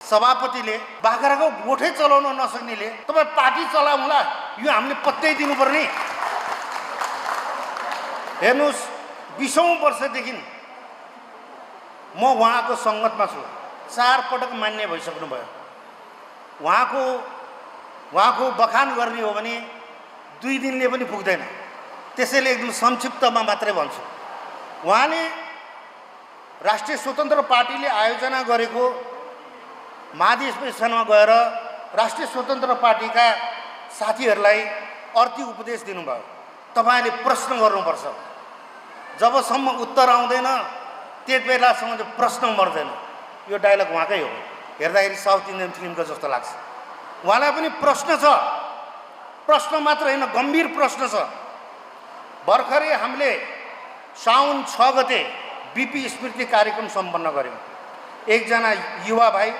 सभापतिले बाख्राको गोठै चलाउन नसक्नेले तपाईँ पार्टी चलाउँला यो हामीले पत्तै दिनुपर्ने। हेर्नुहोस् 20औं वर्षदेखि म उहाँको सङ्गतमा छु, 4 पटक मान्य भइसक्नुभयो। उहाँको बखान गर्ने हो भने 2 दिनले पनि पुग्दैन, त्यसैले एकदम संक्षिप्तमा मात्रै भन्छु। उहाँले राष्ट्रिय स्वतन्त्र पार्टीले आयोजना गरेको महाधिवेशनमा गएर राष्ट्रिय स्वतन्त्र पार्टीका साथीहरूलाई अर्थी उपदेश दिनुभयो। तपाईले प्रश्न गर्नुपर्छ, जबसम्म उत्तर आउँदैन त्यति बेलासम्म चाहिँ प्रश्न मर्दैन। यो डायलग उहाँकै हो, हेर्दाखेरि साउथ इन्डियन फिल्मको जस्तो लाग्छ। उहाँलाई पनि प्रश्न छ, प्रश्न मात्र होइन गम्भीर प्रश्न छ। भर्खरै हामीले साउन 6 गते बीपी स्मृति कार्यक्रम सम्पन्न गर्यौं। एकजना युवा भाइ